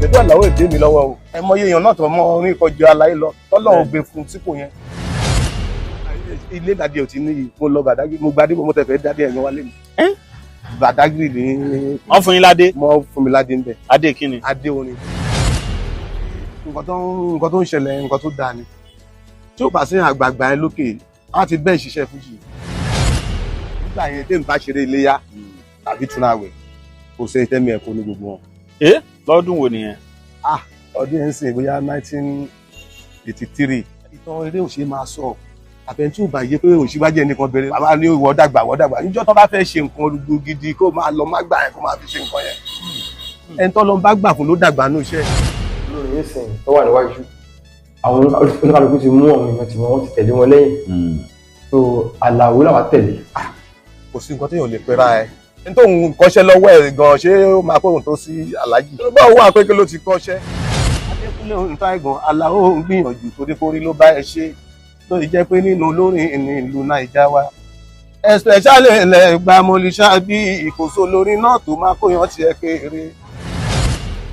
Gbẹ̀du Àlàó èdè mi lọ́wọ́ o. Ẹ mọ iye èèyàn náà tó mọ orin kọjá aláyé lọ tọ́lọ́run gbé fún sípò yẹn. Ilé ìdádì ò ti níyì, mo lọ Bàdágìrì, mo gbadé, mo tẹ̀fẹ́ dádì ẹ̀gbọ́n wálé mi. Bàdágìrì ní. Wọ́n fún yín ládé? Mo fún mi ládé ń bẹ̀. Adé kí ni? Adé orin. Nǹkan tó ń ṣẹlẹ̀, nǹkan tó dáa ni. Tí ó bá sí àgbààgbà yẹn lókè, á ti bẹ́ẹ̀ ṣiṣẹ́ fújì. Nígbà yẹn, tèmi bá ṣeré iléyá tàbí túnra wẹ̀, kò sí tẹ́mi ẹ̀kọ́ ní gbogbo wọn. Ẹ lọ́dún wo nìyẹn? Ọdún yẹn ń sìn bóyá 1983. Ìtàn eré òṣèré máa sọ àfẹnjú ò bá yé pé òṣìwájú ẹnìkan bẹ̀rẹ̀, bàbá ní ìwọ dàgbà, ìwọ dàgbà. Níjọ́ tó bá fẹ́ ṣe nǹkan olùgbò gidi, kó máa lọ má gbà yẹn, kó máa fi ṣe nǹkan yẹn. Ẹni tó lọ bá gbà fún ló dàgbà nù iṣẹ́. Olórin nísìnyí tó wà níwájú, àwọn oníkàlùkù ti mú àwọn èèyàn tí wọ́n ti tẹ̀lé wọn lẹ́yìn, so Àlàó làwọn tẹ̀lé. Kò sí nǹkan téèyàn lè pera ẹ. Ẹni tó ń kọ́ṣẹ́ lọ́wọ́ ẹ̀ gan, ṣé ó máa pé òun tó sí aláàjì? Báwo wà pé kí ló ti kọ́ṣẹ́? Adékúnlé Òǹtàìgàn, Àlàó ń gbìyànjú torí kórí ló bá ẹ ṣe, tó ti jẹ́ pé nínú olórin ní ìlú Naija wa, especially ilẹ̀ gbàmọ́líṣà bí ìkóso lórin náà tó máa kóyan tiẹ̀ kéré.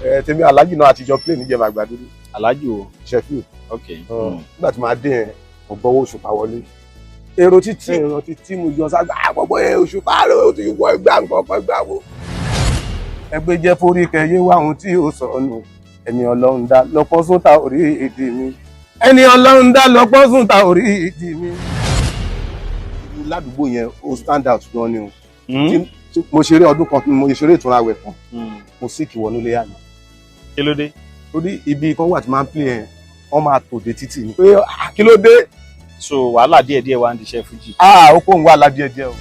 Ẹ tèmi aláàjì náà àtijọ́ play níjẹ̀bà àgbàdo. Aláàjì o? Sheffield. Ok. Nígbà tí màá dé yẹn, mo gbọ́wọ́ Òṣùpá wọlé, èrò títí, èrò títí, mo yọ ságbà àgbọ̀gbọ̀ ẹ Òṣùpá rẹ ó ti wọ ẹgbà nǹkan kan gbà wo. Ẹgbẹ́ jẹ́ forí kẹyẹ wá ohun tí ó sọnù. Ẹni Ọlọ́run dá lọ́pọ̀ sún ta orí ìdí mi, ẹni Ọlọ́run dá lọ́pọ̀ sún ta orí ìdí mi. Ládùúgbò yẹn, ó stand out gan ni o. Tí mo ṣeré ọdún kan, mo ṣeré ìtura àwẹ̀ kan, mo sì kì wọnú léyà mi. Kí ló dé? Torí ibi kan wà tí máa ń play yẹn, wọ́n máa tò dé títì ni pé, "Ah, kí ló dé?" So wàhálà díẹ̀díẹ̀ wá ń diṣẹ́ fújì. Ah, ó kó ń wá aládìẹ díẹ̀ o.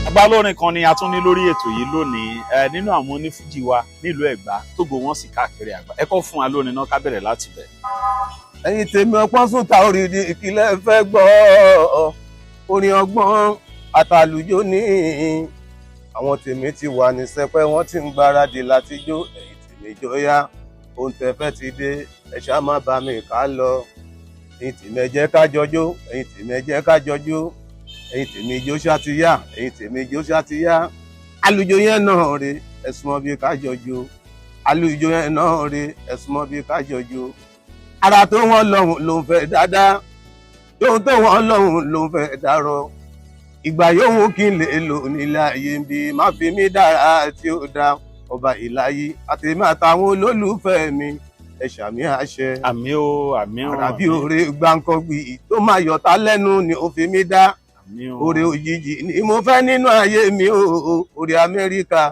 Agbálórin kan ni a tún ní lórí ètò yìí lónìí, ẹ nínú àwọn onífújì wa nílùú Ẹ̀gbá tógo wọn sì káàkiri àgbà. Ẹ kọ́ fún wa lónìí náà, ká bẹ̀rẹ̀ láti bẹ̀. Ẹ̀yin tèmi, ọpọ́n sùn ta orí di ìkìlẹ̀ fẹ́ gbọ́ orin ọgbọ́n àtàlùjọ ní. Àwọn tèmi ti wà ní sẹpẹ́, wọ́n ti ń gbáradì láti jó. Ẹ̀yin tèmi, jọyà, ohun tẹ́ fẹ́ ti dé, ẹ ṣáà má bá mi ká lọ. Ẹ̀yin tèmi, ẹ jẹ́ ká jọjó. Ẹ̀yin tèmi, ẹ jẹ́ ká jọjó. Ẹ̀yin tèmi, ijó ṣá ti yá. Ẹ̀yin tèmi, ijó ṣá ti yá. Àlùjọ yẹn náà rè, ẹ súnmọ́ bí ká jọjó. Àlùjọ yẹn náà rè, ẹ súnmọ́ bí ká jọjó. Ara tó wọ́n lọ́hùn ló ń fẹ́ dáadáa, tóun tó wọ́n lọ́hùn ló ń fẹ́ dárọ̀. Ìgbà yòówù kí n lè lò nílé ayé ń bí, má fi mí dára tí ó dá ọba ìláyé àtèmi àtàwọn olólùfẹ́ mi, ẹ ṣàmì àṣẹ. Àmín o, àmín o. Àràbí òre gbàǹkangbì tó máa yọ̀tá lẹ́nu ni ó fi mí dá. Àmín o. Oore òjijì ni mo fẹ́ nínú ayé mi o, oore Amẹ́ríkà,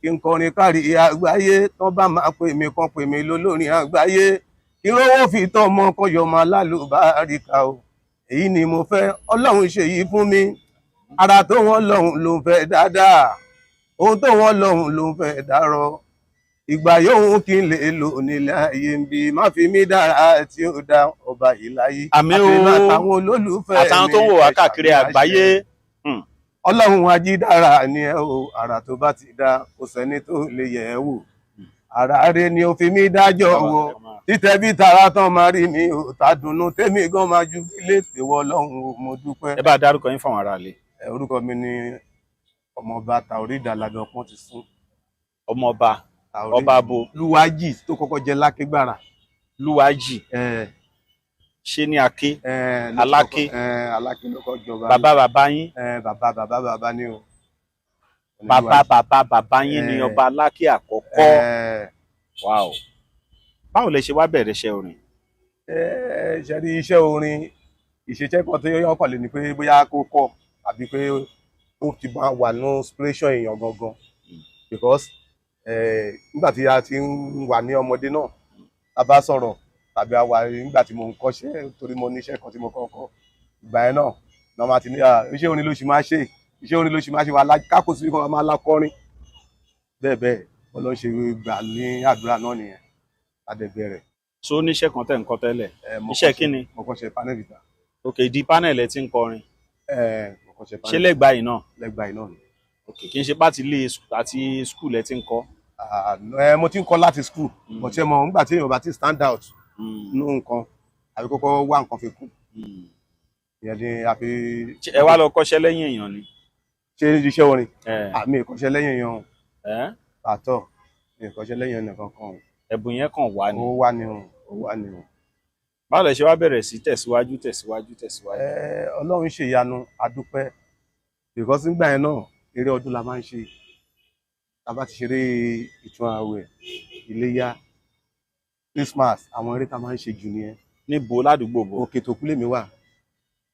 kí n kọrin kárí àgbáyé, tán bá máa pè mí, kan pè mí lólórin àgbáyé, kí rówó fi tán ọmọ kan yọmọ alálùbáríkà o. Èyí ni mo fẹ́, Ọlọ́run ṣe yìí fún mi. Ara tó wọ́n lọ́hùn ló ń fẹ́ dáadáa, ohun tó wọ́n lọ́hùn ló ń fẹ́ dárọ̀. Ìgbà yòówù kí n lè lò nílé ayé ń bí, má fi mí dára tí ó dá ọba ìláyé Àmín o. àtèmi àtàwọn olólùfẹ́ Àtàwọn tó ń wò wá mi, ẹ káàkiri ṣàmì àṣẹ. àgbáyé. Ọlọ́run ajídára ni ẹ o. Àrà tó bá ti dá, kò sẹ́ni tó lè yẹ̀ ẹ́ wò. Àrà rẹ ni ó fi mí dájọ́ wọ, títẹ bí tara tán máa rí mi ò tá dunnú, tèmi gan máa ju ilé ìwọ. Ọlọ́run o, mo dúpẹ́. Ẹ bá a dárúkọ yín fáwọn aráalé. Ẹ, orúkọ mi ni Ọmọọba Taoreed Alabi Ọpọ́n ti sún. Ọmọọba? Taoreed. Ọba bo? Lúwájì tó kọ́kọ́ jẹ Lákégbàrà. Lúwájì? Ẹ. Ṣé ní Aké? Ẹ, ló Aláké. Aláké ló kọ́ jọba. Bàbá bàbá yín? Ẹ, bàbá bàbá bàbá ni o. Bàbá bàbá bàbá yín ni ọba Aláké àkọ́kọ́? Ẹ. Wow, báwo lẹ ṣe wá bẹ̀rẹ̀ iṣẹ́ orin? Ẹ ṣe rí, iṣẹ́ orin, ìṣeṣẹ́ kan tó yọ ọkàn lè ní pé bóyá kó kọ́ àbí pé ó ti máa wà ní inspiration èèyàn gangan, because nígbà tí a ti ń wà ní ọmọdé náà, a bá sọ̀rọ̀ tàbí a wà nígbà tí mo ń kọ́ṣẹ́, torí mo níṣẹ́ kan tí mo kọ́ kọ́ ìgbà yẹn náà náà, máa ti ní, "Ah, iṣẹ́ orin ló ṣì máa ṣe, iṣẹ́ orin ló ṣì máa ṣe." Wà kákò sí kan máa lákọrin bẹ́ẹ̀ bẹ́ẹ̀. Wọ́n ló ń ṣe gbà ní àdúrà náà nìyẹn, adẹ̀bẹ̀rẹ̀. So oníṣẹ́ kan tẹ̀ ń kọ́ tẹ́lẹ̀? Mo Iṣẹ́ kọ́ṣẹ́- kí ni? Mo kọ́ṣẹ́ panel beater. Ok, ìdí panel ẹ ti ń kọrin? Ẹ, mo kọ́ṣẹ́ Ṣé panel. lẹ́gbàá yìí náà? Lẹ́gbàá yìí náà ni. Ok, kì í ṣe pàtí ilé àti school ẹ ti ń kọ́? Ah, ẹ, mo ti ń kọ́ láti school, but ṣé mo nígbà tí èèyàn bá ti stand out nínú nǹkan, àbí kọ́kọ́ wá nǹkan fi kún, ìyẹn ni a fi. Ṣé ẹ wá lọ kọ́ṣẹ́ lẹ́yìn èèyàn ni? Ṣe iṣẹ́ orin? Ẹ Àmì ìkọ́ṣẹ́ lẹ́yìn èèyàn ẹ àtọ̀, mi ìkọ́ṣẹ́ lẹ́yìn ẹnì kankan o. Ẹ̀bùn yẹn kàn wá ni. Ó wà ní o, ó wà ní o. Báwo lẹ ṣe wá bẹ̀rẹ̀ sí tẹ̀síwájú, tẹ̀síwájú, tẹ̀síwájú? Ọlọ́run ṣe ìyanu, adúpẹ́, because nígbà yẹn náà, eré ọdún la máa ń ṣe. Tá a bá ti ṣeré ìtúnu ààwẹ̀, Iléyá, Christmas, àwọn eré tá a máa ń ṣe jù nìyẹn. Níbo ládùúgbò bo? Òkè tó kú lèmi wà,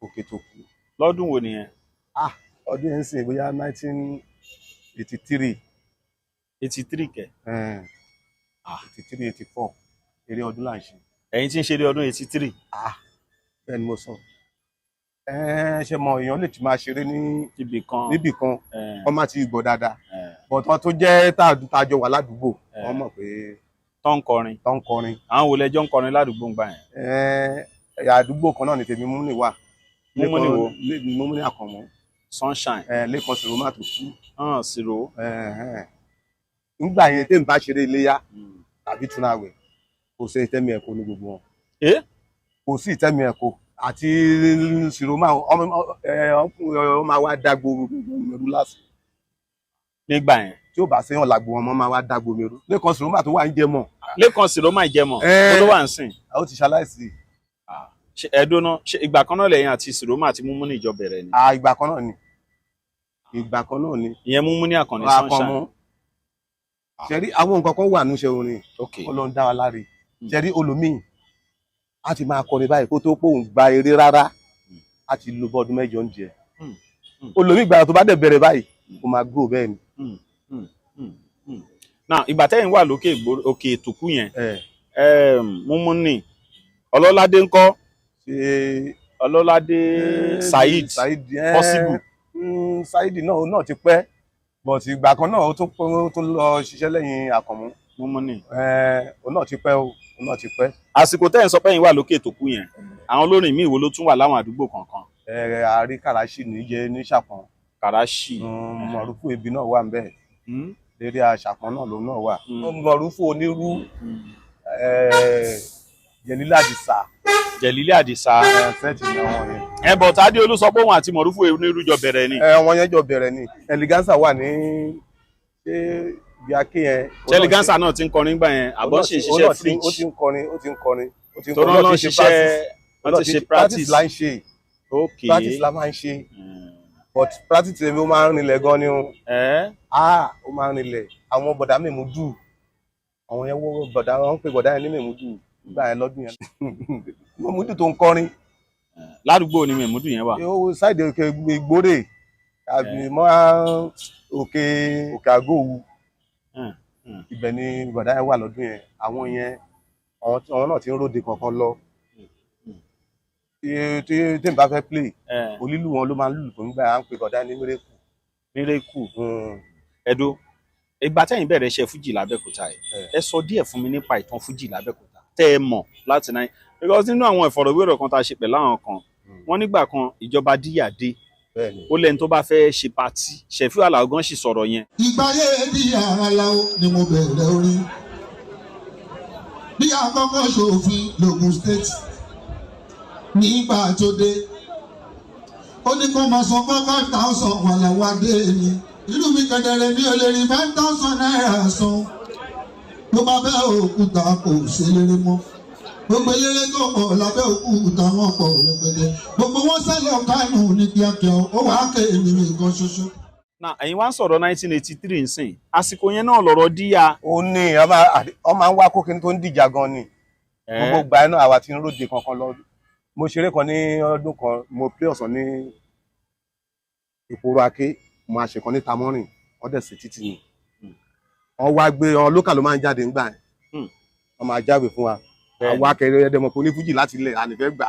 òkè tó kú. Lọ́dún wo nìyẹn? Ah, ọdún yẹn ń sìn bóyá 1983. 83 kẹ? 83, 84, eré ọdún là ń ṣe. Ẹ̀yin tí ń ṣeré ọdún 83? Ah, bẹ́ẹ̀ ni mo sọ. Ṣe mọ èèyàn lè ti máa ṣeré ní Ibì kan. Níbì kan, wọ́n má ti gbọ́ dáadáa, but wọ́n tó jẹ́ tájọ wà ládùúgbò, wọ́n mọ̀ pé Tó ń kọrin. Tó ń kọrin. Àwọn wo lẹjọ ń kọrin ládùúgbò ń gbà yẹn? Àdúgbò kan náà ni tèmi Múmúnì wà. Múmúnì wo? Múmúnì Àkànmú. Sunshine. Lẹ́kan Sèrò tó kú. Hàn Sèrò. Nígbà yẹn, tèmi bá ṣeré Iléyá tàbí túnàwẹ̀, kò sí ìtẹ́mi ẹ̀kọ́ ní gbogbo wọn. Kò sí ìtẹ́mi ẹ̀kọ́ àti Sèrò máa ọmọ máa wá dágbo mẹ́rú lásìkò. Nígbà yẹn. Tí ó bá sẹ́yìn làgbo, ọmọ máa wá dágbo mẹ́rú. Lẹ́kan Sèrò tó wà ń jẹ mọ́. Lẹ́kan Sèrò máa jẹ mọ́? Ó ló wà ń sìn? Ó ti ṣaláìsí. Ṣé ẹdúná, ṣe ìgbà kan náà lẹ́yìn àti Sèrò àti Múmúnì ìjọ bẹ̀rẹ̀ ni? Ah, ìgbà kan náà ni, ìgbà kan náà ni. Ìyẹn Múmúnì Àkànní Sunshine. Àkànmú. Ṣe rí, àwọn nǹkan kan wà níṣẹ́ orin, Ọlọ́run dá wa láre. Ṣe rí, olùmíì a ti máa kọrin báyìí, kó tó pòun gba eré rárá, a ti lo bọ́ọ̀dún 8 ń jẹ. Olùmíì gbàrà tó bá dẹ̀ bẹ̀rẹ̀ báyìí, ó máa grow bẹ́ẹ̀ ni. Now, ìgbà tẹ́yìn wà lókè òkè ètòkú yẹn, Múmúnì Ọlọ́ládé ńkọ́? Ṣe Ọlọ́ládé Saheed. Saheed. Possible. Saheed náà, òun náà ti pẹ́, but ìgbà kan náà ó tún lọ ṣiṣẹ́ lẹ́yìn Àkànmú. Múmúnì. Òun náà ti pẹ́ o, òun náà ti pẹ́. Àsìkò tẹ́yìn sọ pẹ́yìn wà lókè ètòkú yẹn, àwọn olórin míì wo ló tún wà láwọn àdúgbò kọ̀ọ̀kan? Àrí Kàràṣì níjẹ ní Ṣàpọ̀n. Kàràṣì. Mọ̀rúfù ebi náà wà ńbẹ̀, lérí Àṣàpọ̀n náà lòun náà wà. Mọ̀rúfù onírú, Jẹ̀lílà Àdìsá. Jẹ̀lílẹ̀ Àdìsá. Set ní àwọn yẹn. Ẹ bọ̀ Tádéolú sọ pé òun àti Mọ̀rúfù onírú jọ bẹ̀rẹ̀ ni. Àwọn yẹn jọ bẹ̀rẹ̀ ni. Eleganza wà ní ṣé ibi aké yẹn. Eleganza náà ti ń kọrin gbà yẹn, àbọ̀ ṣe ṣiṣẹ́ fridge? Ó ti ń kọrin, ó ti ń kọrin, ó ti ń Tó kọrin. náà lọ ṣiṣẹ́, wọ́n ti ṣe practice practice. La ń ṣe. Practice la máa ń ṣe, but practice èmi, ó máa ń rinlẹ̀ gan ni o. Ah, ó máa ń rinlẹ̀. Àwọn bọ̀dá Mèmúdù, àwọn yẹn wọ́n bọ̀dá, wọ́n ń pè bọ̀dá yẹn ní Mèmúdù nígbà yẹn, lọ́dún yẹn, Mèmúdù tó ń kọrin. Ládùúgbò ni Mèmúdù yẹn wà? Ó side òkè Ìgbórè àbí mọ́ òkè òkè Àgọ́wù. Ibẹ̀ ni bọ̀dá yẹn wà lọ́dún yẹn. Àwọn yẹn, àwọn náà ti ń róde kankan lọ. Tí n bá fẹ́ play, onílù wọn ló máa ń lùlù fún mi gbà, à ń pè bọ̀dá ní Miracle. Miracle. Ẹ̀dó, ìgbà tẹ́yìn bẹ̀rẹ̀ iṣẹ́ fújì lábẹ́òkúta yìí, ẹ sọ díẹ̀ fún mi nípa ìtàn fújì lábẹ́òkúta tẹ́ ẹ mọ̀ láti náà, because nínú àwọn ìfọ̀rọ̀wérọ̀ kan tá a ṣe pẹ̀lú àwọn kan, wọ́n nígbà kan ìjọba díyà dé, ó lẹ́ni tó bá fẹ́ ṣe party, Ṣẹ̀fíù Àlàó gan sì sọ̀rọ̀ yẹn. Ìgbáyé bí Aláò ni mo bẹ̀rẹ̀ orin bí àkọ́kọ́ ṣòfin l'Ògùn State. Nígbà tó dé, ó ní kó máa san 5,000 wà láwọn adé ni ìlú mi kẹ̀dẹ̀rẹ̀, mi ò lè rí ₦5,000 san. Ló bá bẹ́ òkúta, kò ṣe léré mọ́. Gbogbo eléré tó pọ̀ lábẹ́ òkúta, wọn pọ̀ rẹpẹtẹ, gbogbo wọn sálọ Kánò ní kíákíá, ó wàá ké èmi nìkan ṣoṣo. Na ẹ̀yin wá ń sọ̀rọ̀ 1983 nsìn, àsìkò yẹn náà lọ̀rọ̀ díyà. Ó ní ọ máa ń wá kókè tó ń dìjà gan ni. Gbogbo gbà náà, àwa ti ń róde kankan lọ. Mo ṣeré kan ní ọdún kan, mo play ọ̀sán ní Ìpòrò Aké, mo àṣẹ kan ní Tamọ́rìn, wọ́n dẹ̀ sí títì ni wọ́n wá gbé wọn lókà ló máa ń jáde ńgbà yẹn. Wọ́n máa jáwé fún wa. Àwa kẹrẹ ẹdẹmọ kò ní fújì láti ilẹ̀ ànífẹ́ gbà.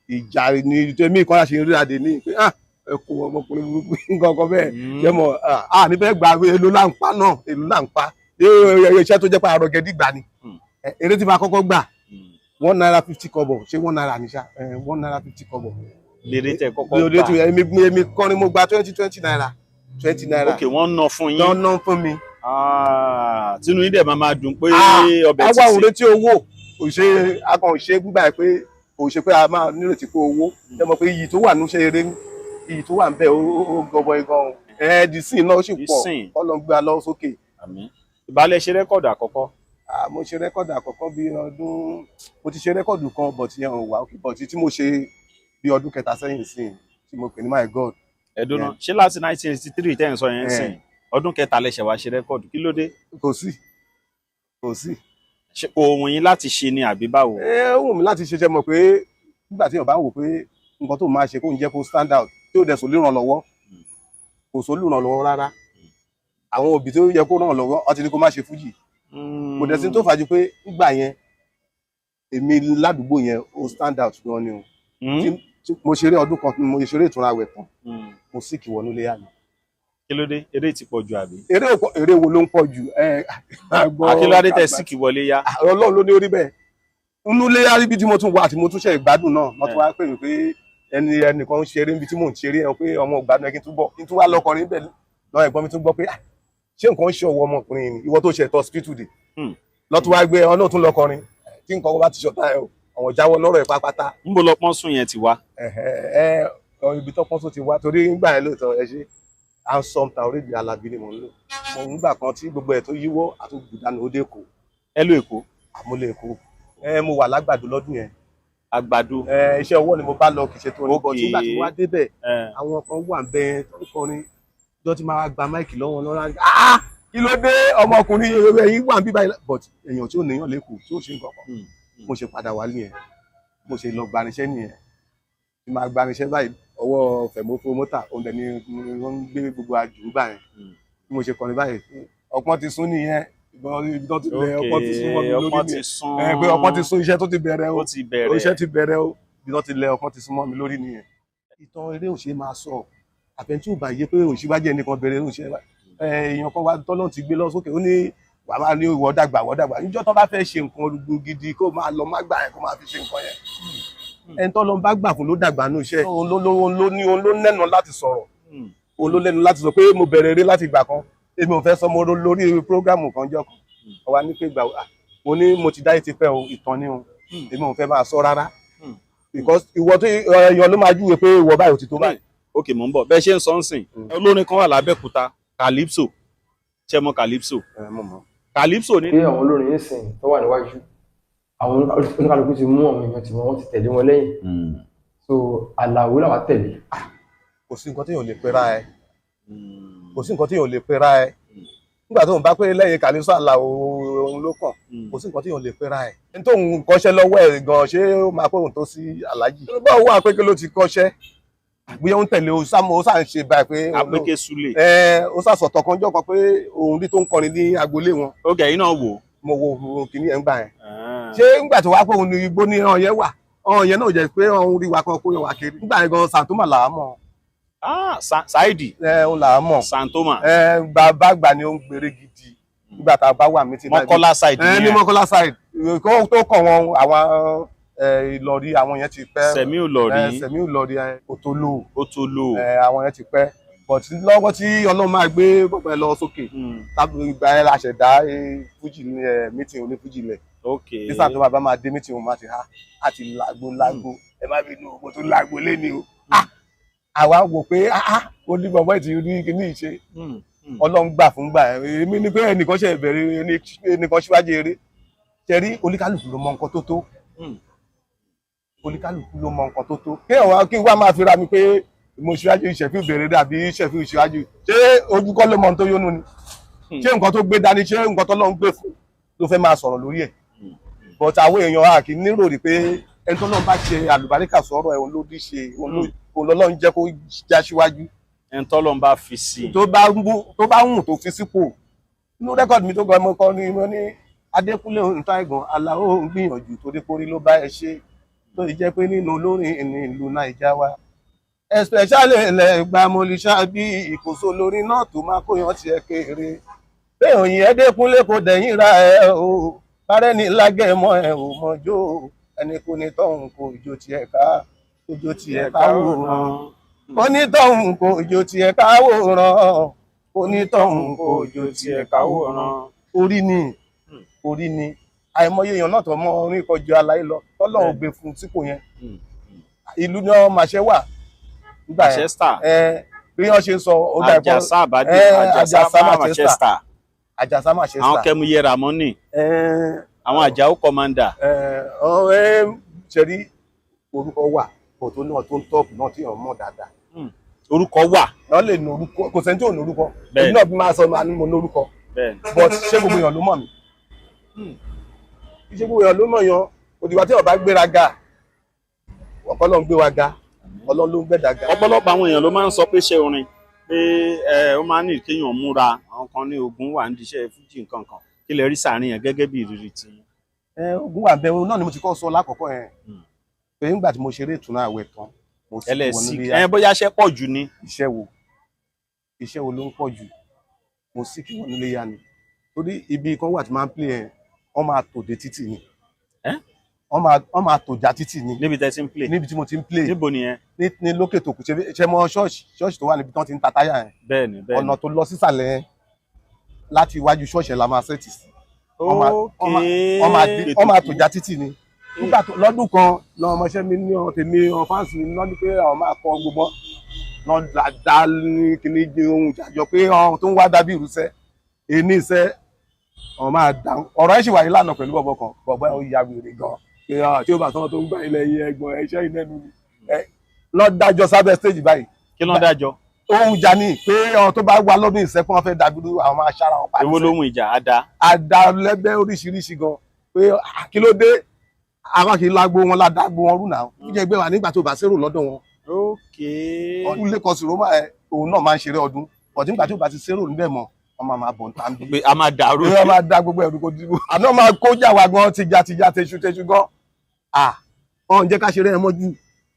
Ìjà ni tèmi kọ́ra ṣe ń rí adé ní pé ah, ẹ kó ọmọkùnrin burúkú nǹkan kan bẹ́ẹ̀. Ṣé mo ah nífẹ̀ẹ́ gbà, èlò là ń pa náà, èlò là ń pa. Iṣẹ́ tó jẹ́ pé àrò gẹ̀dí gbà ni. Eré tí máa kọ́kọ́ gbà, ₦1.50, ṣé ₦1 ní ṣá, ₦1.50. Lèrè tẹ kọ́kọ́ Lóde tí gbà? èmi kọrin, mo gba 20 ₦20, ₦20. Ok, wọ́n ná fún yín. Lọ́nà fún mi. Ah, tinú yín dẹ̀ máa máa dùn pé ọbẹ̀ ti Àwa ò sè. retí owó, kò ṣe a kàn ṣe gbígbà pé kò ṣe pé a máa nírètí pé owó. Ẹ mọ̀ pé iyì tó wà níṣẹ́ eré, iyì tó wà ń bẹ̀, ó gọbọi gan o. Ẹ di sin náà ó sì pọ̀. Ìsìn. Ọlọ́run gbé wa lọ́wọ́ sókè. Àmín. Ìbálẹ̀ ṣe record àkọ́kọ́? Ah, mo ṣe record àkọ́kọ́ bí ọdún, mo ti ṣe record kan, but yẹn ò wá okay, but tí mo ṣe bí ọdún kẹta sẹ́yìn sí tí mo pè ní My God. Ẹ̀dùn náà, ṣé láti 1983 tẹ́ ẹ̀ ń sọ yẹn sìn, ọdún kẹta lẹ ṣẹ̀ wá ṣe record? Kí ló dé? Kò sí, kò sí. Ṣé kò wù yín láti ṣe ni àbí báwo? Ẹ ó wù mí láti ṣe. Ṣe mọ̀ pé nígbà tí èèyàn bá wò pé nǹkan tó máa ṣe kó ń jẹ́ kó stand out, tí ó dẹ̀ sọ lérànlọ́wọ́, kò sọ lérànlọ́wọ́ rárá. Àwọn òbí tó yẹ kó ràn lọ́wọ́, wọ́n ti ní kó má ṣe fújì. Kò dẹ̀ sí tó fàájú pé nígbà yẹn, èmi ládùúgbò yẹn, ó stand out gan ni o. Tí mo ṣeré ọdún kan, mo ṣeré ìtura àwẹ̀ tán, mo sì kì wọnú léyà mi. Kí ló dé? Eré ti pọ̀ jù àbí? Eré eré wo ló ń pọ̀ jù? Ẹ gbọ́. Akílódé tẹ síkì wọlé yá? Ọlọ́run ló ní orí bẹ́ẹ̀. Nínú léyà ríbi tí mo tún wà àti mo tún ṣe ìgbádùn náà, wọ́n tún wá pè mí pé ẹni ẹnìkan ń ṣeré níbi tí mò ń ṣeré ẹ, pé ọmọ ìgbádùn ẹ, kí n tún bọ̀, kí n tún wá lọkọrin bẹ́ẹ̀ lọ. Ẹ̀gbọ́n mi tún gbọ́ pé, "Ah, ṣé nǹkan ń ṣe ọwọ́ ọmọkùnrin ni ìwọ tó ṣe ẹ̀tọ́ hospital dé?" Lọ́tún wá gbé ọ náà tún lọkọrin tí nǹkan bá ti ṣọ̀tá ẹ o, àwọn jáwọ́ lọ́rọ̀ ẹ̀ pátápátá. Ń bo lọpọ́n sùn yẹn ti wá? Ẹ ọ ibi tọpọ́n tó ti wá, torí nígbà yẹn lóòótọ́, ẹ ṣe Handsome Taoreed Alabi ni mò ń lò. Mo ń gbà kan tí gbogbo ẹ̀ tó yíwọ́ àtúgbùdánù ó dé kù. Ẹ ló Èkó? Àmúlẹ̀ Èkó. Ẹ mo wà lágbàdo lọ́dún yẹn. Àgbàdo? Ẹ iṣẹ́ ọwọ́ ni mo bá lọ, kì í ṣe tó ní bọ̀. Nígbà tí mo wá débẹ̀, Ẹ àwọn kan wà bẹ́ẹ̀ tó ń kọrin jọ tí máa gba mic lọ́wọ́ lọ́wọ́. Ah, kí ló dé, ọmọkùnrin ẹ̀yìn wà ń bí báyìí? But èèyàn tí ò níyàn lẹ́kọ̀ọ́ tí ò ṣe nǹkan kan. Mo ṣe padà wálé yẹn, mo ṣe lọ gbanisẹ́ nìyẹn. Tí máa gbanisẹ́ báyìí, ọwọ́ Fẹ̀mọ́ promoter òun dẹ̀ ni wọ́n ń gbé gbogbo àjò gbà yẹn. Bí mo ṣe kọrin báyìí, ọpọ́n ti sún nìyẹn. Ìbọn ibi tó ti lẹ ọpọ́n ti sún mọ́ mi lórí Ọpọ́n ti nìyẹn. sún. Ẹ pé ọpọ́n ti sún, iṣẹ́ tó ti bẹ̀rẹ̀ o. Ó ti bẹ̀rẹ̀. Iṣẹ́ ti bẹ̀rẹ̀ o. Ibi tó ti lẹ ọpọ́n ti sún mọ́ mi lórí nìyẹn. Ìtàn eré òṣè máa sọ àfẹnjú ìbàyè pé òṣìwájú ẹnìkan bẹ̀rẹ̀ òṣè. Èèyàn kan wá tọ́lọ́run ti gbé lọ sókè, ó ní wàá máa ní ìwọ dàgbà, ìwọ dàgbà. Níjọ́ tó bá fẹ́ ṣe nǹkan gidi, kó máa lọ má gbà yẹn, kó máa fi ṣe nǹkan yẹn. Ẹni tó lọ bá gbà fún ló dàgbà nù iṣẹ́. Òun ló nẹ́nu láti sọ̀rọ̀. Òun ló lẹ́nu láti sọ pé mo bẹ̀rẹ̀ eré láti ìgbà kan. Èmi ò fẹ́ sọ mo lórí program kan jọ kan, ọwa ní pé ìgbà mo ní mo ti dáyé ti pẹ́ o, ìtàn ni o. Èmi ò fẹ́ máa sọ rárá because ìwọ tó èèyàn ló máa júwe pé ìwọ báyìí ò ti tó báyìí. Ok, mò ń bọ̀. Bẹ́ẹ̀ ṣe ń sọ ń sìn, olórin kan wà lábẹ́òkúta, Calypso. Ṣé mọ̀ Calypso? Ẹ mọ̀ mọ́. Calypso ní Pé àwọn olórin yìí sìn tó wà níwájú, àwọn oníkálukú ti mú àwọn èèyàn tiwọn, wọ́n ti tẹ̀lé wọn lẹ́yìn, so Àlàó làwa tẹ̀lé. Kò sí nǹkan téèyàn lè pera ẹ, kò sí nǹkan téèyàn lè pera ẹ nígbà tó ń bá pé lẹ́yìn Calypso, Àlàó òun ló kàn. Kò sí nǹkan téèyàn lè pera ẹ. Ẹni tó ń kọ́ṣẹ́ lọ́wọ́ ẹ̀ gan, ṣé ó máa pé òun tó sí Aláàjì? Báwo wà pé kí ló ti kọ́ṣẹ́? Bóyá ó ń tẹ̀lé o sáà, ó sáà ń ṣe báyìí pé Apeke Sule. Ẹ ó sàsọ̀tọ̀ kan jọ́ kan pé òun rí tó ń kọrin ní agboolé wọn. Ok, ẹ̀yin náà wò. Mo wo kìíní ẹ̀ ń gbà yẹn. Ṣé ńgbà tó wá pé òun ní igbó ní ọ̀hún yẹn wà, ọ̀hún yẹn náà jẹ́ pé òun rí wa kan kó yẹn wà kiri nígbà yẹn gan. Santoma là á mọ̀. Ah, Saidi. Ẹ òun là á mọ̀. Santoma. Ẹ bàbá àgbà ni ó ń gbèrè gidi nígbà tá a bá wà mí ti Mọ́kọ́lá side. Ẹ ní Mọ́kọ́lá side kó tó kàn wọn, àwọn Ìlọrí, àwọn yẹn ti pẹ́. Sẹ̀mí Ìlọrí. Sẹ̀mí Ìlọrí, Òtólò. Òtólò. Àwọn yẹn ti pẹ́, but lọ́wọ́ tí Ọlọ́run máa gbé bọ́pẹ́ lọ sókè, tábí ìgbà yẹn la ṣẹ̀dá fújì ní meeting onífújì lẹ̀. Nígbà tó bá máa dé meeting, òun máa ti há àti lágbo lágbo. Ẹ má bínú, mo tún lágbo léni o. Àwa wò pé ó ní bọ̀bọ̀ ìtì rí kíní ìṣe. Ọlọ́run gbà fún gbà ẹ̀. Èmi ni pé ẹnìkan ṣe ìbẹ̀rẹ̀, ẹnìkan síwájú eré ṣe rí. Oníkálukú ló mọ nǹkan tó tó. Oníkálukú ló mọ nǹkan tó tó. Kí ọ̀wá kí wá máa fi ra mi pé mo ṣíwájú ìṣẹ̀fí ìbẹ̀rẹ̀ dàbí ìṣẹ̀fí ìṣíwájú. Ṣé ojú kọ́ ló mọ ohun tó yónú ni? Ṣé nǹkan tó gbé dání, ṣé nǹkan tó lọ́n gbé fún ló fẹ́ máa sọ̀rọ̀ lórí ẹ̀? But àwọn èèyàn a kì í nírò rí pé ẹni tó lọ́n bá ṣe àlùbáríkà sọ̀rọ̀ ẹ̀, òun ló dí ṣe, òun lọ́lọ́run jẹ́ kó já síwájú. Ẹni tọ́lọ́run bá fi sí i. Tó bá ń bú, tó bá ń hùn tó fi sípò. Inú record mi tó gan, mo kọ ni mo ní Adékúnlé Òǹtàìgàn Aláò ń gbìyànjú torí kórí ló bá ẹ ṣe tó ì jẹ́ pé nínú olórin ní ìlú Nàìjà wa, especially ilẹ̀ gbàmọ̀lìṣà bí ìkóso lórí náà tó máa kóyan tiẹ̀ kéré pé òyìn Ẹdẹkúnlé kò dẹ̀yìn ra ẹ o, bárẹ́ni lágẹ̀mọ́ ẹ ò mọ̀jọ́ ẹni kò ní tọ̀hún kò jó tiẹ̀ ká kò jó tiẹ̀ ká wòran, onítọ̀hún kò jó tiẹ̀ ká wòran, onítọ̀hún kò jó tiẹ̀ ká wòran. Orí ni, orí ni. Àìmọye èèyàn náà tó mọ orin kọjú aláì lọ, tọ́lọ́run gbé fún sípò yẹn. Ìlú ni ọmọ àṣẹ wà nígbà yẹn. Manchester. Ẹ Bí wọ́n ṣe ń sọ, ó dà pé Àjàsá Àbádé, Àjàsá Àjàsá Manchester. Manchester, Àjàsá Manchester. Àwọn Kẹ́múyẹ Ramoni, àwọn Àjàó Commander. Ṣe rí, orúkọ wà kò tó náà tó ń tọ́pù náà tí èèyàn mọ̀ dáadáa. Orúkọ wà. Wọ́n lè ní orúkọ, kò sẹ́ni tí ò ní orúkọ. Bẹ́ẹ̀ni. Èmi náà bí máa sọ, máa ní mo ní orúkọ, but ṣé gbogbo èèyàn ló mọ̀ mí? Ṣé gbogbo èèyàn ló mọ̀ yan? Òdìgbà tí ọba gbéra ga, ọ̀pọ̀ ló ń gbé wa ga, Ọlọ́run ló ń gbẹ̀dá ga. Ọ̀pọ̀lọpọ̀ àwọn èèyàn ló máa ń sọ pé ṣé orin pé ẹ ó máa ń ní kéèyàn múra, àwọn kan ní ogun wà nídìí iṣẹ́ fújì nǹkan kan. Kí lẹ rí sàárín yẹn gẹ́gẹ́ bí ìrírí ti yín? Ẹ ogun wà bẹ́ẹ̀ náà ni mo ti kọ́ sọ lákọ̀ọ́kọ́ yẹn pé nígbà tí mo ṣeré ìtúná àwẹ̀ tán, mo sì wọnú Ẹlẹ́sìn ilé. ẹ bóyá iṣẹ́ pọ̀ jù ni. Iṣẹ́ wo? Iṣẹ́ wo ló ń pọ̀ jù? Mo sì kí wọ́n nílé yá ni, torí ibi kan wà tí máa ń play yẹn, wọ́n máa tò dé títì ni. Ẹ́? Wọ́n máa tò já títì ni. Níbi tẹ́ ti ń play? Níbi tí mo ti ń play. Níbo nìyẹn? Ní lókè tó kù, ṣe mọ ṣọ́ọ̀ṣì tó wà níbi tí wọ́n ti ń ta táyà yẹn? Bẹ́ẹ̀ni, bẹ́ẹ̀ni. Ọ̀nà tó lọ sísàlẹ̀ yẹn láti iwájú ṣọ́ọ̀ṣì yẹn la máa set sí. Wọ́n máa tò já títì ni. Nígbà tó lọ́dún kan lọ, ọmọọṣẹ́ mi ní ọ tèmi ọ fans mi lọ́dún pé àwọn máa kọ gbogbo lọ dáadáa ní kíní jẹ ohun ìjàjọ pé ọ̀hún tó ń wá dàbí ìrúsẹ́ èní iṣẹ́ ọ̀hún máa dà. Ọ̀rọ̀ ẹ̀ sì wáyé lánàá pẹ̀lú bọ̀bọ̀ kan, bọ̀bọ̀ ẹ̀ ó ya wèrè gan pé tí ó bá sọ́nà tó ń gbà ilẹ̀ yìí, ẹ̀gbọ́n ẹ̀ṣẹ́ ìnẹ́nu ni ẹ lọ́dájọ́ sábẹ́ stage báyìí. Kí ló ń dájọ́? Ohun ìjà ni pé ọ̀hún tó bá wà lọ́dún ìṣẹ́kùn wọn fẹ́ dàbí àwọn máa ṣára wọn pa. Èwo lóhun ìjà àdá? Àdàlẹ́gbẹ́ oríṣiríṣi gan pé kí ló dé, àwọn kì í lágbo wọn, ládàgbo wọn rúnà ó jẹ́ ẹgbẹ́ wa nígbà tó bá sérò lọ́dọ̀ wọn. Ọdún lẹ́kọ̀ọ́ sí roma ẹ̀, òun náà máa ń ṣeré ọdún ọdún. Nígbà tó bá ti sérò níbẹ̀ mọ́, wọ́n máa máa bọ̀ níta ń bí. Pé a máa dàrú. Pé wọ́n máa da gbogbo ẹ̀rù kò dìbò àná, máa kó jà wá gan tìjà tìjà, tẹ̀sù tẹ̀sù gan. Ọ̀n jẹ́ ká ṣeré ẹ̀ mọ́jú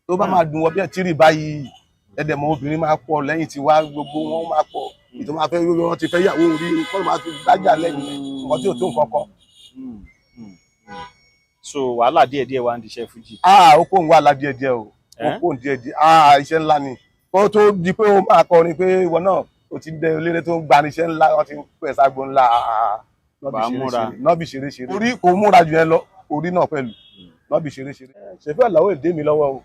tó bá máa dùn wọ́n bí ẹ̀ tírì báyìí, ẹ̀dẹ̀ mọ́ obìnrin máa pọ̀ lẹ́yìn tí wá, gbogbo wọn máa pọ̀, ìtọ́ máa fẹ́, wọ́n ti fẹ́ yàwó orí kọ́, máa fi gbájà lẹ́yìn nǹkan tí ò tó nǹkan kan. So wàhálà díẹ̀díẹ̀ wà ń diṣẹ́ fújì. Ah, ó kó ń wà lá díẹ̀ díẹ̀ o. Ó Eh? kó ń díẹ̀ díẹ̀. Ah, iṣẹ́ ńlá ni kó tó di pé ó máa kọrin pé ìwọ náà ó ti dẹ eléré tó ń gbani, iṣẹ́ ńlá, wọ́n ti ń pẹ̀ ságbo ńlá. Wàá múra. Nọ́bì ṣeré ṣeré, orí kò múra jù ẹ lọ, orí náà pẹ̀lú nọ́bì ṣeré ṣeré. Ṣèfẹ́ àlàó èdè mi lọ́wọ́ o.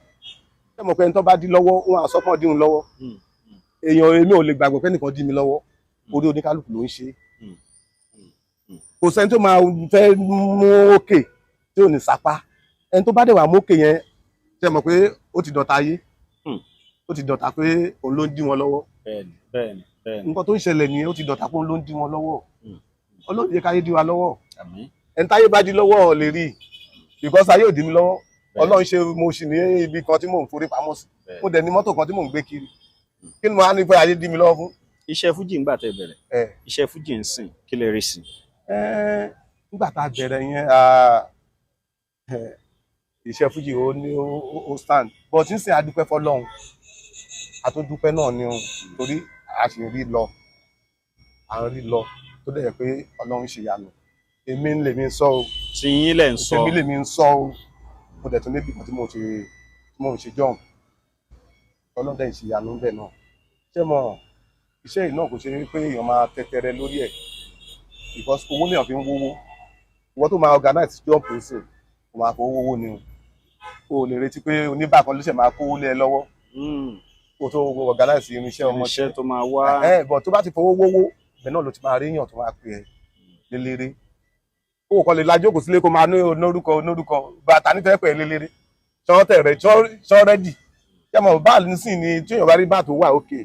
Ṣé mo pé ẹni tó bá dí lọ́wọ́, wọn àsọpọ̀ dín un lọ́wọ́. Èèyàn, èmi ò lè gbàgbọ́ pé ẹnìkan dí mi lọ́wọ́. Orí oníkálukú ló ń ṣe. Kò sẹ́ni tó máa fẹ́ mú òkè tí ò ní sapá. Ẹni tó bá dẹ̀ wà mókè yẹn, ṣe mọ̀ pé ó ti dọ̀tá ayé? Ó ti dọ̀tá pé òun ló ń dí wọn lọ́wọ́. bẹ́ẹ̀ni bẹ́ẹ̀ni bẹ́ẹ̀ni Nǹkan tó ń ṣẹlẹ̀ nìyẹn, ó ti dọ̀tá pé òun ló ń dí wọn lọ́wọ́. Ọlọ́run jẹ́ káyé dí wa lọ́wọ́. Àmín. Ẹni táyé bá dí lọ́wọ́ ò lè rí i, because ayé ò dí mi lọ́wọ́. Ọlọ́run ṣe, mo sì ní ibi kan tí mò ń forí pamọ́ sí. Mo dẹ̀ ní mọ́tò kan tí mò ń gbé kiri. Kí ni mo á ní pé ayé dí mi lọ́wọ́ fún? Iṣẹ́ fújì ńgbà tẹ́ bẹ̀rẹ̀, ẹ̀ iṣẹ́ fújì ń sìn, kí lè rí sí? Ẹ́, nígbà tá a bẹ̀rẹ̀ yẹn, iṣẹ́ fújì ó ní ó stand, but nísìnyí a dúpẹ́ fọlọ́run, a tún dúpẹ́ náà ni o, torí a sì ń rí lọ, à ń rí lọ, tó dẹ̀ yẹ pé Ọlọ́run ṣe yanu. Èmi ń lèmi ń sọ o. Tí yín lẹ̀ ń sọ. Èmi lèmi ń sọ o. Mo dẹ̀ tún níbi kan tí mo ti tí mo ń ṣe jọ́hún, Ọlọ́run dẹ̀ ń ṣe yanu bẹ́ẹ̀ náà. Ṣé mo iṣẹ́ yìí náà kò ṣe pé èèyàn máa tẹ́tẹ́rẹ́ lórí ẹ̀, because owó lèèyàn fi ń wówó. Ìwọ tó máa organize jump nsìn, kò máa fowó wówó ni o. O lè retí pé oníbàkan ló ṣe máa kówó lé ẹ lọ́wọ́ kó tó organize irinṣẹ́ ọmọ. Irinṣẹ́ tó máa wá. Ẹ bọ̀, tó bá ti fowó wówó, bẹ́ẹ̀ náà ló ti máa ríyàn tó máa pè ẹ́ lélẹ́rẹ́. O kò lè lajókòó sílé kó máa ní onórúkọ onórúkọ bàtà nífẹ̀ẹ́ pẹ̀ lélẹ́rẹ́ ṣọ́tẹ̀ rẹ̀ ṣọ́rẹ́dì. Ṣé mo báàlì nísìn ni, tí èèyàn bá rí báà tó wà òkè,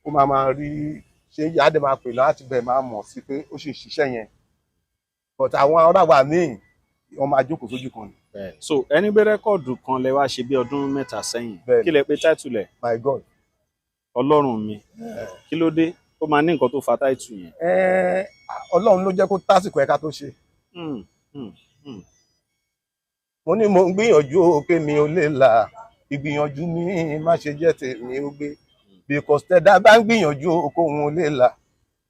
ó máa máa rí ṣé ìyá dẹ̀ máa pè láti bẹ̀, máa mọ̀ sí pé ó sì ń ṣiṣẹ́ yẹn, but àwọn ará wa míì, wọ́n máa jókòó sójú kan ni. So ẹni gbé record kan lẹ wá ṣe bí ọdún 3 sẹ́yìn. Bẹ́ẹ̀ni. Kí lẹ pé title ẹ̀? My God. Ọlọ́run mi. Kí ló dé? Ó máa ní nǹkan tó fa title yẹn. Ẹ, Ọlọ́run ló jẹ́ kó tásìkò ẹ̀ka tó ṣe. Mo ní mo ń gbìyànjú o pé mi ò lè là, ìgbìyànjú mi má ṣe jẹ́ tèmi ó gbé, because tẹ́dá bá ń gbìyànjú o kóhun ò lè là,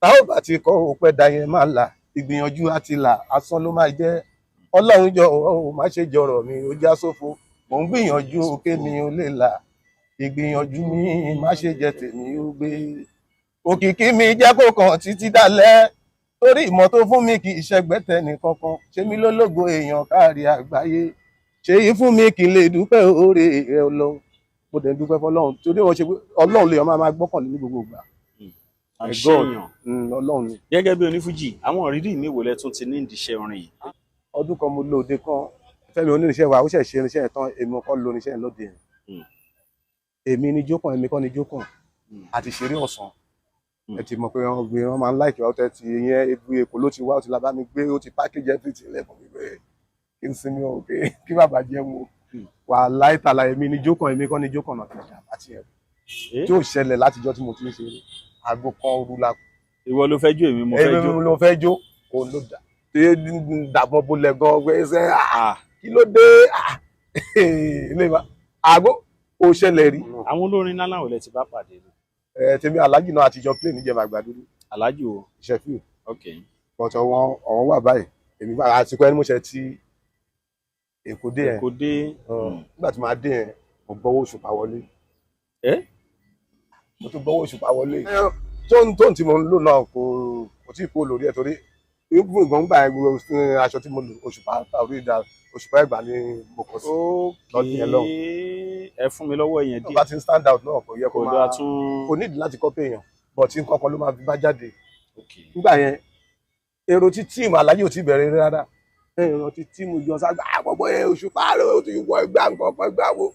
tá ò bá ti kọ́ ò pẹ́ da yẹn má là, ìgbìyànjú àti là asán ló máa jẹ́. Ọlọ́run jọ̀wọ́ o, má ṣe jọ̀rọ̀ mi ó já sófo. Mo ń gbìyànjú o pé mi ò lè là, ìgbìyànjú mi má ṣe jẹ́ tèmi ó gbé. Òkìkí mi jẹ́ kó kàn títí dalẹ́, torí ìmọ̀ tó fún mi kì í ṣẹgbẹ́tẹ̀ nìkankan. Ṣé mi lólógo èèyàn káàrí àgbáyé, ṣe yí fún mi kí n lè dúpẹ́ oore rẹ Ọlọ́run. Mo dẹ̀ ń dúpẹ́ fọlọ́run torí wọ́n ṣe pé Ọlọ́run lè máa gbọ́kànlé ní gbogbo ìgbà. Àṣeyàn. Ọlọ́run ni. Gẹ́gẹ́ bí onífújì, àwọn ìrírí mi wò lẹ tún ti ní ìdíṣẹ́ orin yìí? Ọdún kan mo lo òde kan, Fẹ́mi onírinṣẹ́ wa, ó ṣẹ̀ ṣe irinṣẹ́ yẹn tán, èmi kọ́ lo irinṣẹ́ yẹn lóde yẹn. Èmi ni jókàn, èmi kọ́ ni jókàn. Àti ṣeré ọ̀sán. Ẹ ti mọ̀ pé wọ́n gbé wọn máa ń láìkí wa, ó tẹ́ ti yẹn ebu Èkó ló ti wá, ó ti la bá mi gbé, ó ti package everything lẹ́kọ̀ọ́ mi pé kí n sinmi o, pé kí bàbá jẹun o. Wà láìtàlà, èmi ni jókàn, èmi kọ́ ni jókàn náà ti jà àti ẹ̀. Tí ò ṣẹlẹ̀ látijọ́ tí mo ti ń ṣeré. Aago kan òru la Ìwọ ló fẹ́ jó, èmi mo fẹ́ jó. Èmi ló fẹ́ jó, òun ló dà. Tí dàbọ̀ bolẹ̀ gan, pé ṣe kí ló dé? Aago kò ṣẹlẹ̀ rí. Àwọn olórin ńlá làwọn ilẹ̀ ti bá pàdé ni? Tèmi Alájì náà àtijọ́ play níjẹ̀bà àgbàdo. Alájì o? Ṣẹ̀fíù. Ok. Bọ̀tọ̀ wọn ọ̀hún wà báyìí. Èmi bá àsìkò ẹni mo ṣe ti Èkó dé yẹn. Èkó dé. Nígbà tí màá dé yẹn, mo gbọ́wọ́ Òṣùpá wọlé. Ẹ́? Mo tún gbọ́wọ́ Òṣùpá wọlé. Tóun tí mo ń lò náà kò tí ì kó lórí ẹ̀ torí ibùdó ìgbọ̀ngbà aṣọ tí mo lò Òṣùpá tàbí ìdá Òṣùpá Ẹ̀gbá ni mo kọ sí. Lọ́dún yẹn lọ́hùn. Ẹ fún mi lọ́wọ́ yẹn Tó díẹ̀. bá ti ń stand out náà, kò yẹ kó Kò máa dáa tún. Kò nídìí láti kọ́ pé èèyàn, but tí nǹkan kan ló máa fi bá jáde. Ok. Nígbà yẹn, èrò tí tíìmù Aláyé ò tí bẹ̀rẹ̀ eré rárá. Èrò tí tíìmù yọ ságbà àgbọ̀gbọ̀ ẹ Òṣùpá rẹ̀ ó ti wọ ẹgbẹ́ nǹkan kan ẹgbẹ́ wo.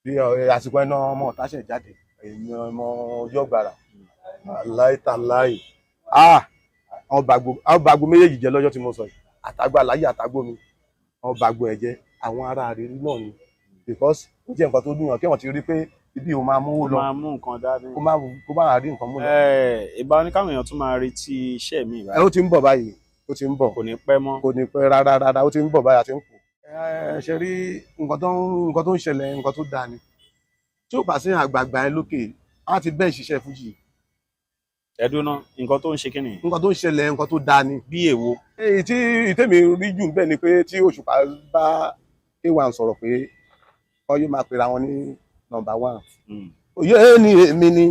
Bí àsìkò ẹná ọmọ ọ̀tá ṣẹ̀ jáde, èmi ọmọ ọjọ́ gbàrà aláìtàláì, àwọn bàgbó méjèèjì jẹ lọ́jọ́ tí mo sọ yìí, àtàgbà Aláyé àtàgbò mi, àwọn bàgbó ẹ̀ jẹ́ àwọn ará àrírí náà ni, because ó jẹ́ nǹkan tó dùn yàn kí wọ́n ti rí pé ibi ò máa mówó lọ. Máa mú nǹkan dání. Kó má rí nǹkan mú lọ. Ìgbà wo ni káwọn èèyàn tún máa retí iṣẹ́ mi Ẹ báyìí? ó ti ń bọ̀ báyìí, ó ti ń bọ̀. Kò ní pẹ́ mọ́. Kò ní pẹ́ rárá rárá, ó ti ń bọ̀ báyìí àti ń kù. Ẹ ṣe rí nǹkan tó ń ṣẹlẹ̀, nǹkan tó dáa ni. Tí ó bá sí àgbààgbà ẹ lókè, á ti bẹ́ẹ̀ ṣiṣẹ́ fújì. Ẹdún náà, nǹkan tó ń ṣe kí ni? Nǹkan tó ń ṣẹlẹ̀, nǹkan tó dáa ni. Bí èwo? Èyí tí ìtẹ́mi rí jù bẹ́ẹ̀ ni pé tí Òṣùpá bá K1 sọ̀rọ̀ pé kọ́ yóò máa pera wọn ní number one. Yé ni èmi ni,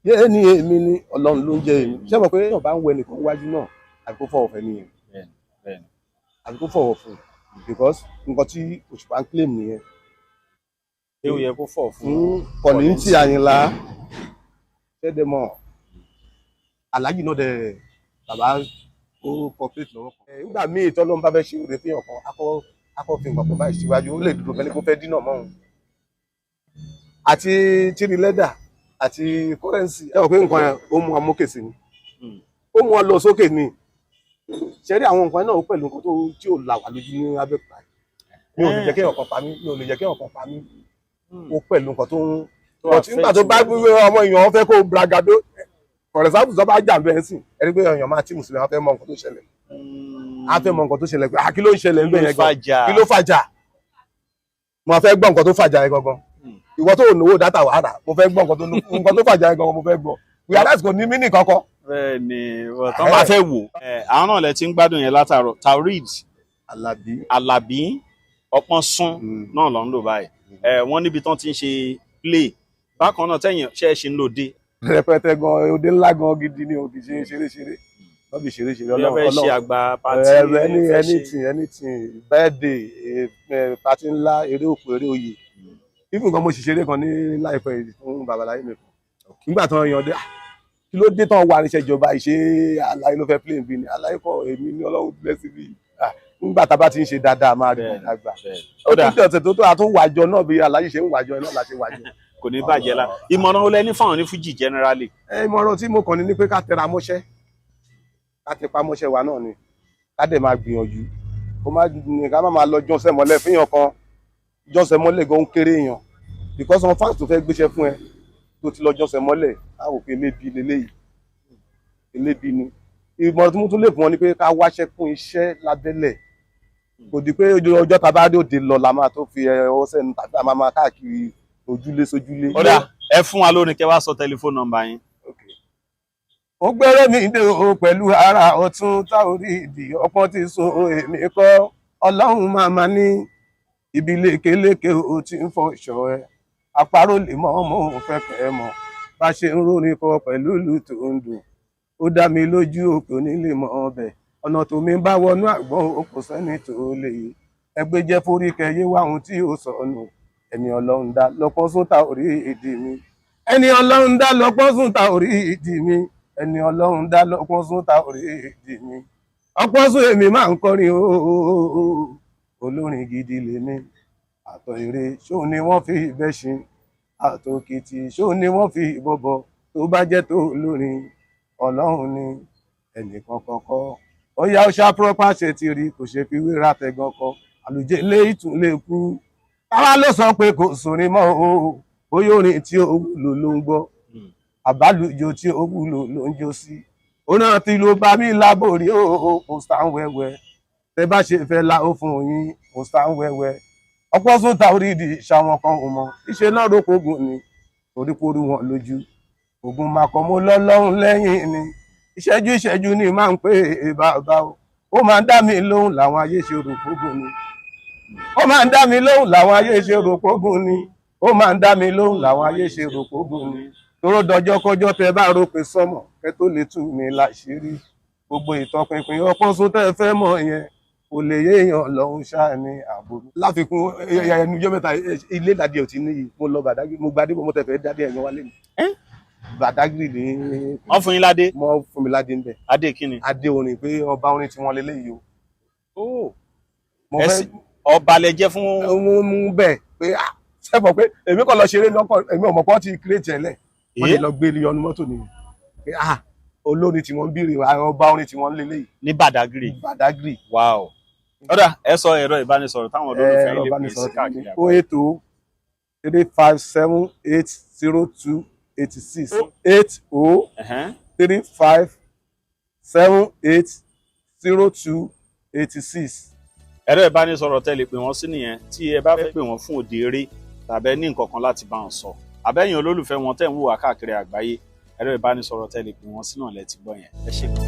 yé ni èmi ni, Ọlọ́run ló ń jẹ́ èmi. Ṣé mo pé èèyàn bá ń wẹ nìkan wájú náà, àbí kó fọwọ́ fẹ́ nìyẹn? Bẹ́ẹ̀ni. Àbí kó fọwọ́ fún, because nǹkan tí Òṣùpá ń claim nìyẹn. Ṣé ó yẹ kó fọ̀ fún? Fún Kọ̀lìntì Àyìnlá ṣẹ́dẹ̀mọ̀ Aláàjì náà dẹ̀ bàbá ó cooperate lọ́wọ́ kan. Nígbà míì tọ́lọ́run bá fẹ́ ṣe òde fihàn kan, akọ́ fi nǹkan kan báyìí síwájú, ó lè dúró bẹ́ẹ̀ ni kó fẹ́ dínà mọ́ òun. Àti tíri lẹ́dà àti kọ́rẹ́ǹsì, ẹ mọ̀ pé nǹkan yẹn ó mú amókè sí ni, ó mú ọ lọ sókè ni. Ṣe rí àwọn nǹkan náà, ó pẹ̀lú nǹkan tó tí ò là wà lójú ní Abẹ́òkúta. Mi ò lè jẹ́ kéèyàn kan pa mí, mi ò lè jẹ́ kéèyàn kan pa mí. Ó pẹ̀lú nǹkan tó ń Tó but nígbà tó bá gbé ọmọ èèyàn fẹ́ kó bragado, for example, tó bá jà bẹ́ẹ̀ sìn, ẹni pé èèyàn máa tí mùsùlùmí á fẹ́ mọ nǹkan tó ṣẹlẹ̀, á fẹ́ mọ nǹkan tó ṣẹlẹ̀ pé kí ló ń ṣẹlẹ̀ ń bẹ̀ yẹn gan, kí ló fàjà, mo fẹ́ gbọ́ nǹkan tó fàjà yẹn gangan. Ìwọ tó náwó data wàhálà, mo fẹ́ gbọ́ nǹkan tó fàjà yẹn gangan, mo fẹ́ gbọ́, whereas kò ní mí nìkan kọ́. Bẹ́ẹ̀ ni, tán bá fẹ́ wò. Àwọn náà lẹ ti ń gbádùn yẹn látàárọ̀, Taoreed Alabi. Alabi ọpọ́n sún náà ló ń lò báyìí. Wọ́n níbi tán ti ń ṣe play bákan náà, tẹ̀yìn ṣe é ṣe ń lò dé? Rẹpẹtẹ gan, òde ńlá gan gidi ni, òbí ṣe ṣeré ṣeré lọ́bì ṣeré ṣeré. Bí wọ́n fẹ́ ṣe àgbà party? Anything, anything, birthday, party ńlá, eré òkú, eré oyè. Even gan mo sì ṣeré kan ní láìpẹ́ yìí fún babaláyé mi kan nígbà tí wọ́n yan dé, kí ló dé tán wà níṣẹ́ ìjọba ìṣe aláyé ló fẹ́ plane bí ni aláyé kọ́, èmi ní Ọlọ́run bless me. Nígbà tá a bá ti ń ṣe dáadáa, máa rí dáadáa gbà. Ó tún tẹ̀sẹ̀ tó a tún wàjọ náà, bí aláyé ṣe ń wàjọ náà la ṣe wàjọ. Kò ní bàjẹ́ la. Ìmọ̀ràn olè ní fáwọn ní fújì generally? Ìmọ̀ràn tí mo kàn ní ni pé ká tẹra mọ́ṣẹ́, ká tẹpa mọ́ṣẹ́ wa náà ni, ká dẹ̀ máa gbìyànjú, kó má ní ká má máa lọ jọ́sẹ̀ mọ́lẹ̀ fíyàn kan. Jọ́sẹ̀ mọ́lẹ̀ gan kéré èèyàn, because àwọn fans tó fẹ́ gbéṣẹ́ fún ẹ tó ti lọ jọ́sẹ̀ mọ́lẹ̀ á wò pé elébi leléyìí, elébi ni. Ìmọ̀ràn tí mo tún lè fún wọn ni pé ká wáṣẹ́ kún iṣẹ́ lábẹ́lẹ̀. Kò di pé ọjọ́ ta bá dé òde lọ la máa tó fi ọwọ́ sẹ́nu tàbí a máa máa káàkiri ojúlé sójúlé. Ó dà, ẹ fún wa lónìí, kẹ́ wá sọ tẹlifóònù nọ́mbà yín. Ó gbẹ́rẹ́ mi dé o pẹ̀lú ara ọ̀tún, Taoreed ọpọ́n ti sun, èmi kọ́, Ọlọ́run máa ma ní ibi lékeleke o ti ń fọṣọ ẹ, àparò lè mọ́ ọmọ òun fẹ́ kẹ́ ẹ mọ̀ bá ṣe ń rórin kọ pẹ̀lú ìlú tó ń dùn. Ó dá mi lójú, òkè onílé mọ́ ọbẹ̀ ọ̀nà tó mi bá wọnú àgbọ̀n, o kò sẹ́ni tó lè Ẹgbẹ́ jẹ́ forí kẹyé wá ohun tí ó sọnù. Ẹni Ọlọ́run dá lọ́pọ̀ sún ta orí ìdí mi. Ẹni Ọlọ́run dá lọ́pọ̀ sún ta orí ìdí mi. Ẹni Ọlọ́run dá lọ́pọ̀ sún ta orí ìdí mi. Ọ̀pọ̀ sún èmi máa ń kọrin ooo, olórin gidi lèmi. Àtọ̀ èrè ṣóun ni wọ́n fi ìbẹ́ ṣin, àtòkìtì ṣóun ni wọ́n fi ìbọ̀bọ̀. Tó bá jẹ́ tó olórin, Ọlọ́run ni, ẹnìkan kọ̀ọ̀kọ́. Ó yá, ó ṣá proper ṣe ti rí, kò ṣe fi wéra tẹ̀gàn kan. Àlùjẹ lé ìtún lè kú. Táwa ló sọ pé kò sórin mọ́ o? Bóyá orin tí ó wúlò ló ń gbọ́, àbálùjọ tí ó wúlò ló ń jó sí. Ó náà tí ló bá mi lábòrí o, kò sá ń wẹ́wẹ́. Tẹ bá ṣe fẹ́ la ó fún yín, kò sá ń wẹ́wẹ́. Ọ̀pọ̀ sún ta orí ìdí ìṣàwọn kan ò mọ̀ iṣẹ́ náà rókògùn ni, torí kó rú wọn lójú. Ògùn màkọ́mọ́ lọ́lọ́run lẹ́yìn ni. Ìṣẹ́jú ìṣẹ́jú ni máa ń pè é bàbá o. Ó máa ń dá mi lóhùn làwọn ayé ṣe rò pógùn ni. Ó máa ń dá mi lóhùn làwọn ayé ṣe rò pógùn ni. Ó máa ń dá mi lóhùn làwọn ayé ṣe rò pógùn ni. Toró dọjọ́ kọjọ́ tẹ bá rò pé sọmọ kẹ tó lè tú mi láṣìírí gbogbo ìtọpinpin ọpọ́n sún tẹ́ fẹ́ mọ̀ yẹn, kò lè yéèyàn lọ́hùn ṣáà ní ààbò. Láfikún, ẹnu ọjọ́ mẹ́ta, ilé ìdádì ò ti níyì. Mo lọ Bàdágìrì, mo gbadé, mo tẹ̀ fẹ́ dádì ẹ̀gbọ́n wálé mi. Bàdágìrì ní. Wọ́n fún yín ládé? Mo fún mi ládé ń bẹ̀. Adé kíni? Adé orin, pé ọba orin tí wọ́n lélẹ́yìí o. Mo Ẹ fẹ́ ọba lẹ jẹ́ fún? Mú mú bẹ́ẹ̀ pé, ah, sẹ́fọ̀ pé èmi kàn lọ ṣeré lọ́kọ̀, èmi ò mọ̀ pé wọ́n ti create ẹ̀ lẹ̀. Wọ́n lè lọ gbé ilé ọnu mọ́tò nìyẹn pé, ah, olórin tí wọ́n ń bèrè, ọba orin tí wọ́n ń lélẹ́yìí. Ní Bàdágìrì? Bàdágìrì. Wow. Ọ̀dà, ẹ sọ ẹ̀rọ ìbánisọ̀rọ̀ táwọn olólùfẹ́ Ẹ̀rọ yín lè pè sí ìbánisọ̀rọ̀ káàkiri o 80 35 78 02 86, 80 35 78 02 86. Ẹ̀rọ ìbánisọ̀rọ̀ tẹ́ lè pè wọ́n sí nìyẹn, tí ẹ bá fẹ́ pè wọ́n fún òde eré tàbẹ́ ní nǹkan kan láti bá wọn sọ, àbẹ́yìn olólùfẹ́ wọn tẹ̀ ń wò wá káàkiri àgbáyé. Ẹ̀rọ ìbánisọ̀rọ̀ tẹ́ lè pè wọ́n sí náà lẹ ti gbọ́ yẹn. Ẹ ṣé gan.